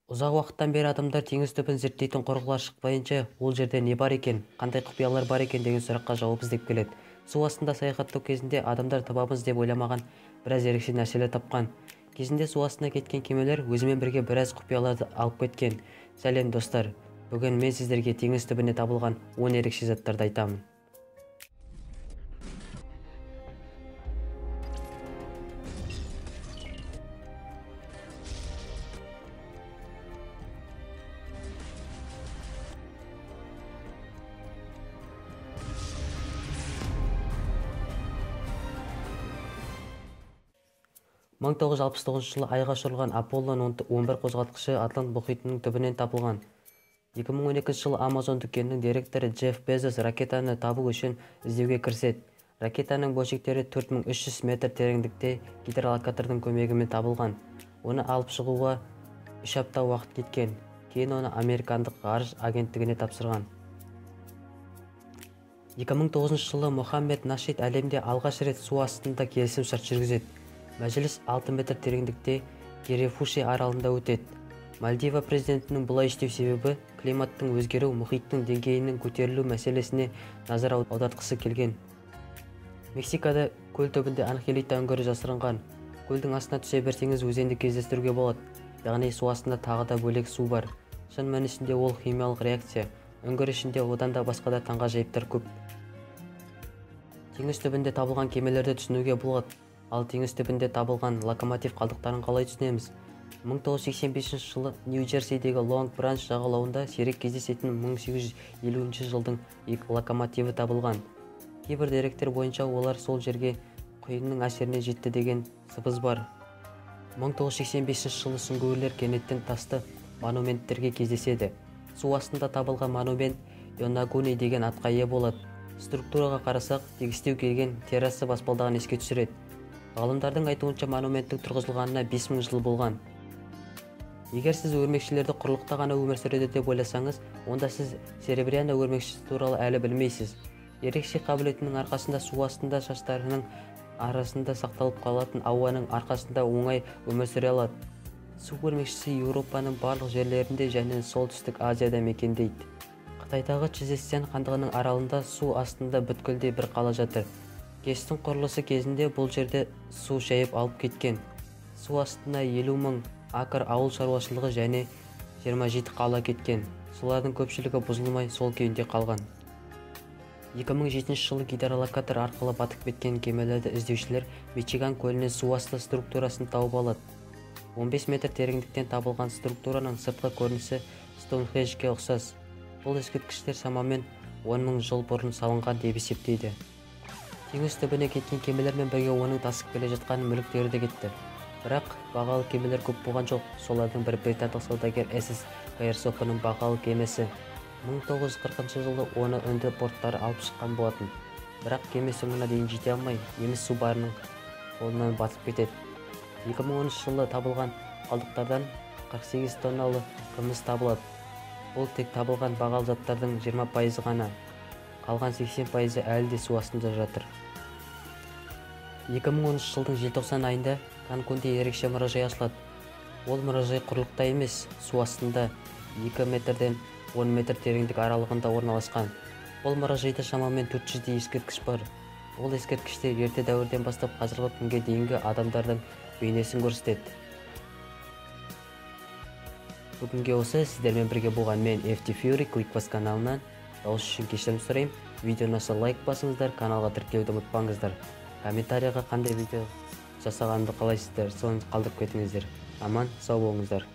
Ұзақ уақыттан бері адамдар теңіз түбін зерттейтін құрылғылар шықпайынша ол жерде не бар екен, қандай құпиялар бар екен деген сұраққа жауап іздеп келеді. Су астында саяхаттау кезінде адамдар табамыз деп ойламаған біраз ерекше нәрселер тапқан. Кезінде су астына кеткен кемелер өзімен бірге біраз құпияларды алып кеткен. Сәлем достар, бүгін мен сіздерге теңіз түбіне табылған 10 ерекше заттарды айтамын. «1969 жылы айға ұшырылған Аполло 11 қозғалтқышы Атлант мұхитының түбінен табылған. 2012 жылы Amazon дүкенінің директоры Джефф Безос ракетаны табу үшін іздеуге кіріседі. Ракетаның бөлшектері 4300 метр тереңдікте гидролокатордың көмегімен табылған. Оны алып шығуға 3 апта уақыт кеткен. Кейін оны американдық ғарыш агенттігіне тапсырған. 2009 жылы Мохаммед Нашид әлемде алғаш рет су астында келісім-шарт жүргізеді. Мәжіліс 6 метр тереңдікте Герефуши аралында өтеді. Мальдива президентінің бұлай істеу себебі климаттың өзгеруі, мұхиттың деңгейінің көтерілу мәселесіне назар аудартқысы келген. Мексикада көл түбінде Анхелита үңгірі жасырынған. Көлдің астына түсе берсеңіз өзенді кездестіруге болады. Яғни су астында тағы да бөлек су бар. Шын мәнісінде ол химиялық реакция. Үңгір ішінде одан да басқа да таңғажайыптар көп. Теңіз түбінде табылған кемелерді түсінуге болады. Ал теңіз түбінде табылған локомотив қалдықтарын қалай түсінеміз? 1985 жылы Нью-Джерсидегі Лонг-Бранч жағалауында сирек кездесетін 1850 жылдың локомотиві табылған. Кейбір деректер бойынша олар сол жерге құйынның әсеріне жетті деген сыбыз бар. 1985 жылы сүңгуірлер кенеттен тасты монументтерге кездеседі. Су астында табылған монумент Йонагуни деген атқа ие болады. Структураға қарасақ, тегістеу келген терраса баспалдағын еске түсіреді. Ғалымдардың айтуынша монументтің тұрғызылғанына 5000 жыл болған. Егер сіз өрмекшілерді құрлықта ғана өмір сүреді деп ойласаңыз, онда сіз серебряна өрмекшісі туралы әлі білмейсіз. Ерекше қабілетінің арқасында су астында шаштарының арасында сақталып қалатын ауаның арқасында оңай өмір сүре алады. Су өрмекшісі Еуропаның барлық жерлерінде және Солтүстік Азияда мекендейді. Қытайдағы Чжэцзян хандығының аралында су астында бүткілдей бір қала жатыр. ГЭС-тің құрылысы кезінде бұл жерде су шайып алып кеткен. Су астына 50 мың акр ауыл шаруашылығы және 27 қала кеткен. Солардың көпшілігі бұзылмай сол күйінде қалған. 2007 жылы гидролокатор арқылы батып кеткен кемелерді іздеушілер Мичиган көлінен су асты структурасын тауып алады. 15 метр тереңдіктен табылған структураның сыртқы көрінісі Стоунхенджге ұқсас. Бұл ескерткіштер шамамен 10 мың жыл бұрын салынған деп есептейді. Теңіз түбіне кеткен кемелермен бірге оның тасып келе жатқан мүліктері де кетті. Бірақ бағалы кемелер көп болған жоқ. Солардың бірі британдық саудагер SS Гайерсофының бағалы кемесі. 1940 жылы оны үнді порттары алып шыққан болатын. Бірақ кеме соңына дейін жете алмай, еміс су барының қолынан батып кетеді. 2013 жылы табылған қалдықтардан 48 тонналы күміс табылады. Бұл тек табылған бағалы заттардың 20% ғана. Қалған 80% әлі де су астында жатыр. 2013 жылдың желтоқсан айында Канкунде ерекше мұражай ашылады. Ол мұражай құрлықта емес, су астында 2 метрден 10 метр тереңдік аралығында орналасқан. Бұл мұражайда шамамен 400-дей ескерткіш бар. Ол ескерткіштер ерте дәуірден бастап қазіргі күнге дейінгі адамдардың бейнесін көрсетеді. Бүгінге осы сіздермен бірге болған мен FT Fury Clickbus каналынан. Дауыс үшін кешірім сұраймын. Видео ұнаса лайк басыңыздар, каналға тіркелуді ұмытпаңыздар. Комментарияға қандай видео жасағанымды қалайсыздар, соны қалдырып кетіңіздер. Аман, сау болыңыздар.